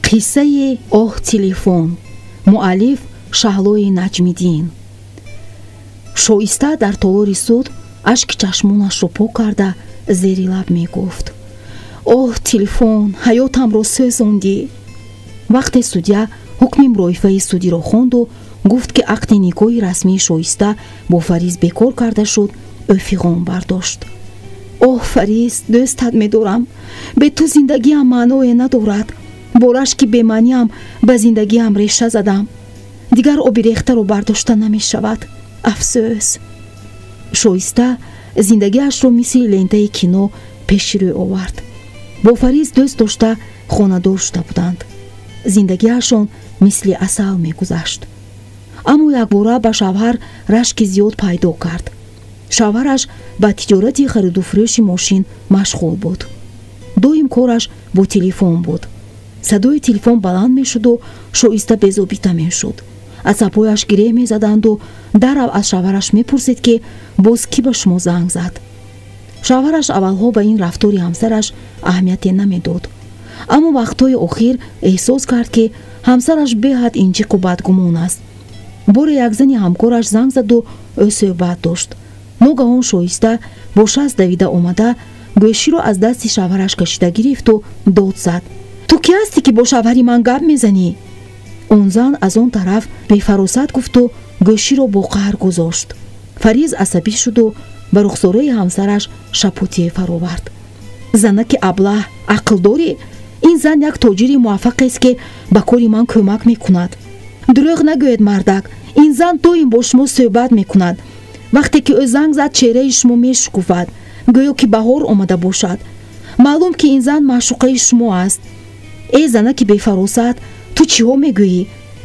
Қиссаи оҳ телефон. Муаллиф Шаҳлои Наҷмиддин. Шоиста дар толори суд ашки чашмонашро пок карда зери лаб мегуфт: оҳ телефон, ҳаётамро сӯзондӣ. Вақте судя ҳукми муроифаи судиро хонду гуфт, ки ақди никоҳи расмии Шоиста бо Фариз бекор карда шуд, ӯ фиғон бардошт: оҳ Фариз, дӯстат медорам. Бе ту зиндагиам маъное надорад. Бо рашки бемаъниам ба зиндагиам реша задам. Дигар оби рехтаро бардошта намешавад. Афсӯс. Шоиста зиндагиашро мисли лентаи кино пеши рӯй овард. Бо Фариз дӯст дошта хонадор шуда буданд. Зиндагиашон мисли асал мегузашт. Аммо якбора ба шавҳар рашки зиёд пайдо кард. Шавҳараш ба тиҷорати хариду фурӯши мошин машғул буд. Доим кораш бо телефон буд. Садои телефон баланд мешуду Шоиста безобита мешуд. Асабҳояш гиреҳ мезаданду дарав аз шавҳараш мепурсид, ки боз кӣ ба шумо занг зад. Шавҳараш аввалҳо ба ин рафтори ҳамсараш аҳамияте намедод. Аммо вақтҳои охир эҳсос кард, ки ҳамсараш беҳад инҷиқу бадгумон аст. Боре як зани ҳамкораш занг заду ӯ суҳбат дошт. Ногаҳон Шоиста бо шаст давида омада гӯширо аз дасти шавҳараш кашида гирифту дод зад: ту кӣ ҳастӣ, ки бо шавҳари ман гап мезанӣ? Он зан аз он тараф бефаросат гуфту гӯширо бо қаҳр гузошт. Фариз асабӣ шуду ба рухсораи ҳамсараш шапотие фаровард: занаки аблаҳ, ақл дорӣ? Ин зан як тоҷири муваффақест, ки ба кори ман кӯмак мекунад. Дурӯғ нагӯед, мардак, ин зан доим бо шумо суҳбат мекунад. Вақте ки ӯ занг зад, чеҳраи шумо мешукуфад, гӯё ки баҳор омада бошад. Маълум, ки ин зан маъшуқаи шумо аст. Эй занаки бефаросат, ту чиҳо мегӯӣ?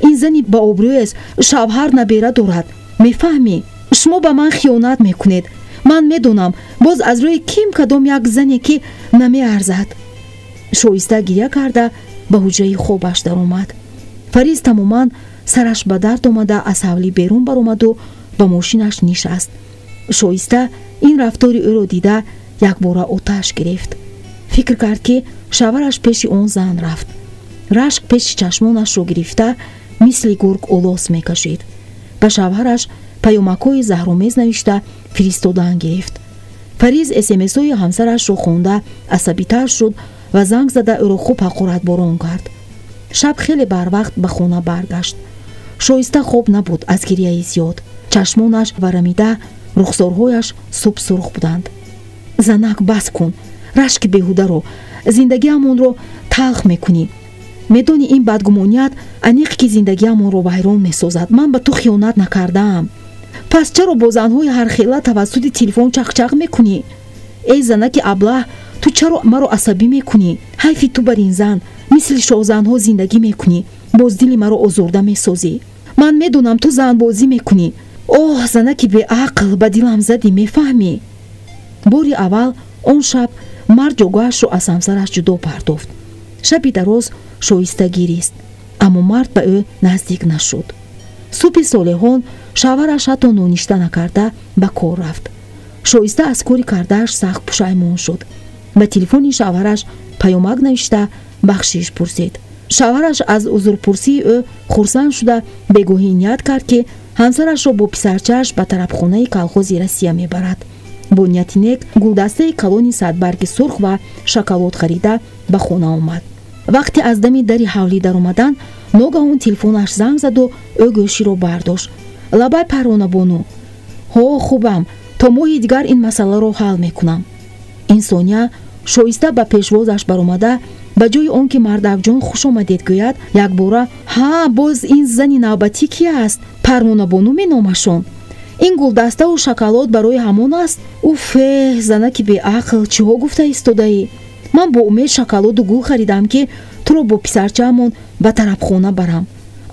Ин зани баобрӯест, шавҳар набера дорад. Мефаҳмӣ? Шумо ба ман хиёнат мекунед. Ман медонам, боз аз рӯи ким кадом як зане, ки намеарзад. Шоиста гиря карда ба ҳуҷраи хобаш даромад. Фариз тамоман сараш ба дард омада аз ҳавлӣ берун баромаду ба мошинаш нишаст. Шоиста ин рафтори ӯро дида якбора оташ гирифт. Фикр кард, ки шавҳараш пеши он зан рафт. Рашк пеши чашмонашро гирифта мисли гург олос мекашид. Ба шавҳараш паёмакҳои заҳромез навишта фиристодан гирифт. Фариз смсҳои ҳамсарашро хонда асабитар шуд ва занг зада ӯро хуб ҳақоратборон кард. Шаб хеле барвақт ба хона баргашт. Шоиста хоб набуд аз гирияи зиёд. Чашмонаш варамида, рухсорҳояш субсурх буданд. Занак, бас кун рашки беҳударо, зиндагиамонро талх мекунӣ. Медонӣ, ин бадгумоният аниқ, ки зиндагиамонро вайрон месозад. Ман ба ту хиёнат накардаам. Пас чаро бо занҳои ҳархела тавассути телефон чақчақ мекунӣ? Эй занаки аблаҳ, ту чаро маро асабӣ мекунӣ? Ҳайфи ту бар ин зан, мисли шоҳзанҳо зиндагӣ мекунӣ, боз дили маро озурда месозӣ. Ман медонам, ту занбозӣ мекунӣ. Оҳ занаки беақл, ба дилам задӣ, мефаҳмӣ? Бори аввал он шаб мард ҷогоҳашро аз ҳамсараш ҷудо партофт. Шаби дароз Шоиста гирист, аммо мард ба ӯ наздик нашуд. Субҳи солеҳон шавҳараш ҳатто ноништа накарда ба кор рафт. Шоиста аз кори кардааш сахт пушаймон шуд. Ба телефони шавҳараш паёмак навишта бахшиш пурсид. Шавҳараш аз узрпурсии ӯ хурсанд шуда бегоҳӣ ният кард, ки ҳамсарашро бо писарчааш ба тарабхонаи колхози Россия мебарад. Бо нияти нек гулдастаи калони садбарги сурх ва шоколод харида ба хона омад. Вақте аз дами дари ҳавлӣ даромадан, ногаҳон телефонаш занг заду ӯ гӯширо бардошт. Лабай, Парвонабону. Ҳо, хубам, то моҳи дигар ин масъаларо ҳал мекунам. Ин сония Шоиста ба пешвозаш баромада, ба ҷои он ки мардакҷон, хуш омадед гӯяд, якбора: ҳа, боз ин зани навбатӣ ки аст? Парвонабону меномашон. Ин гулдаставу шоколод барои ҳамон аст? Уфе, занаки беақл, чиҳо гуфта истодаӣ? Ман бо умед шоколоду гул харидам, ки туро бо писарчаамон ба тарабхона барам,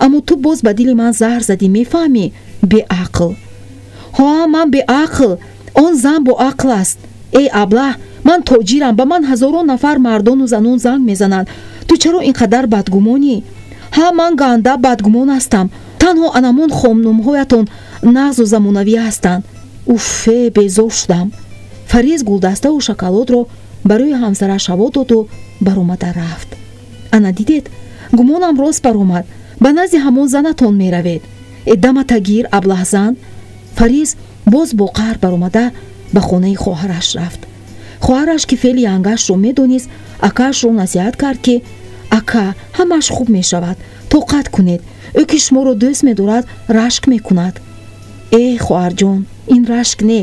аммо ту боз ба дили ман заҳр задӣ, мефаҳмӣ, беақл? Ҳо, ман беақл, он зан боақл аст. Эй аблаҳ, ман тоҷирам, ба ман ҳазорон нафар мардону занон занг мезананд. Ту чаро ин қадар бадгумонӣ? Ҳа, ман ганда бадгумон ҳастам. Танҳо анамон хомнумҳоятон нағзу замонавӣ ҳастанд. Уффе, безор шудам. Фариз гулдаставу шоколодро барои ҳамсараш ҳаво доду баромада рафт. Ана дидед, Гумонам рост баромад. Ба назди ҳамон занатон меравед. Э дамата гир, аблаҳзан. Фариз боз бо қаҳр баромада ба хонаи хоҳараш рафт. Хоҳараш, ки феъли янгаашро медонист, акаашро насиҳат кард, ки ака, ҳамааш хуб мешавад, тоқат кунед. Ӯ ки шуморо дӯст медорад, рашк мекунад. Э хоҳарҷон, ин рашк не,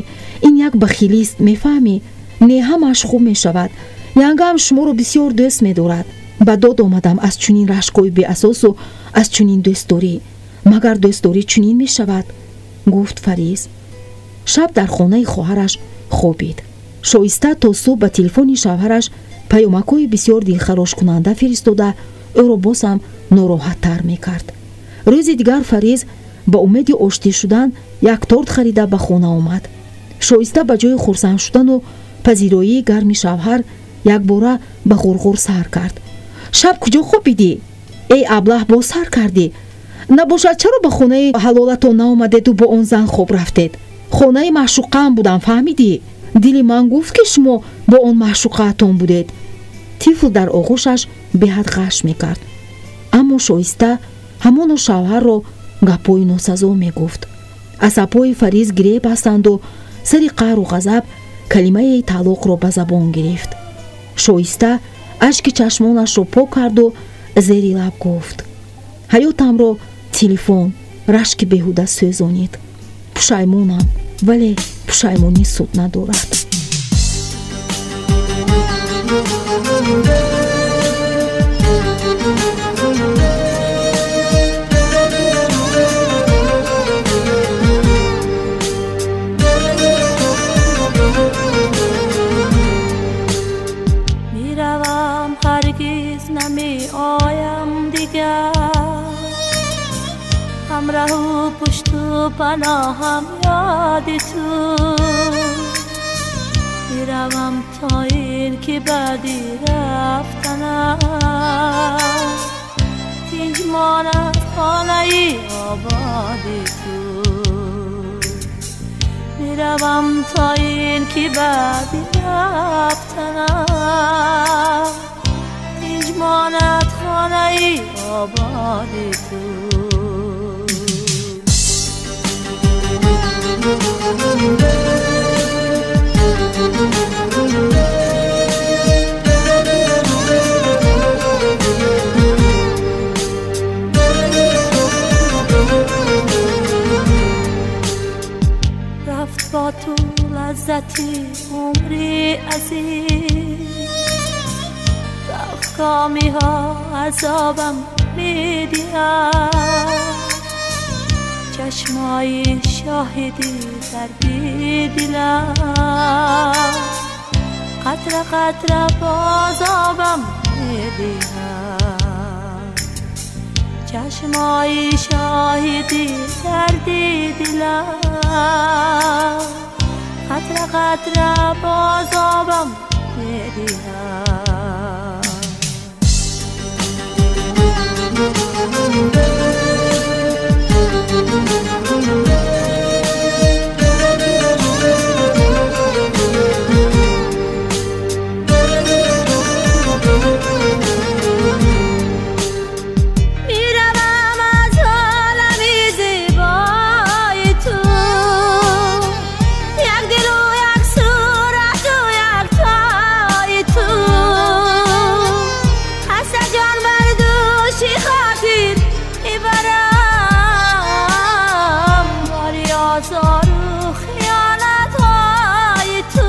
ин як бахилист, мефаҳмӣ? Не, ҳамааш хуб мешавад. Янгаам шуморо бисёр дӯст медорад. Ба дод омадам аз чунин рашкҳои беасосу аз чунин дӯстдорӣ. Магар дӯстдорӣ чунин мешавад? Гуфт Фариз. Шаб дар хонаи хоҳараш хобид. Шоиста то субҳ ба телефони шавҳараш паёмакҳои бисёр дилхарошкунанда фиристода, ӯро боз ҳам нороҳаттар мекард. Рӯзи дигар Фариз ба умеди оштӣ шудан як торт харида ба хона омад. Шоиста ба ҷои хурсанд шудану пазироии гарми шавҳар якбора ба ғурғур сар кард. Шаб куҷо хобидӣ? Эй аблаҳ, боз сар кардӣ? Набошад, чаро ба хонаи ҳалолатон наомадеду бо он зан хоб рафтед? Хонаи маъшуқаам будам, фаҳмидӣ? Дили ман гуфт, ки шумо бо он маъшуқаатон будед. Тифл дар оғӯшаш беҳад ғаш мекард. Аммо Шоиста ҳамоно шавҳарро гапҳои носазо мегуфт. Асабҳои Фариз гиреҳ бастанду сари қаҳру ғазаб калимаи талоқро ба забон гирифт. Шоиста ашки чашмонашро пок карду зери лаб гуфт: ҳаётамро телефон рашки беҳуда сӯзонид. Пушаймонам, вале пушаймонӣ суд надорад. Миравам, ҳаргиз намеоям дигар. Ҳамраҳу пушту паноҳам ёди ту. Миравам то ин ки баъди рафтанам тинҷ монад хонаи ободи ту. Миравам то ин ки баъди рафтанам тинҷ монад хонаи ободи ту. Рафт бо ту лаззати умри азиз, талхкомиҳо азобам медиҳад. Чашмои шоҳиди дарди дилам қатра қатра бозобам медиҳад. Чашмои шоҳиди дарди дилам қатра қатра бозобам медиҳад. Миравам аз олами зебои ту, як дилу як сурату як тои ту. Хаста ҷон бар дӯши хотир мебарам, бори озору хиёнатҳои ту.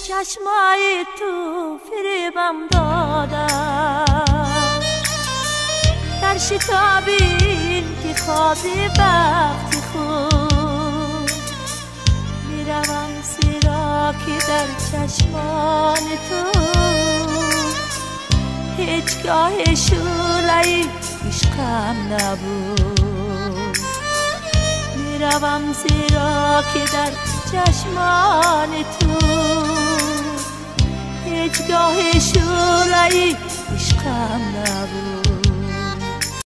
Чашмои ту фиребам дода дар шитоби интихоби бахти худ. Миравам, зеро ки дар чашмони ту ҳеҷгоҳ шӯълаи ишқам набуд. Миравам, зеро ки дар чашмони ту ҳеҷгоҳ шӯълаи ишқам набуд.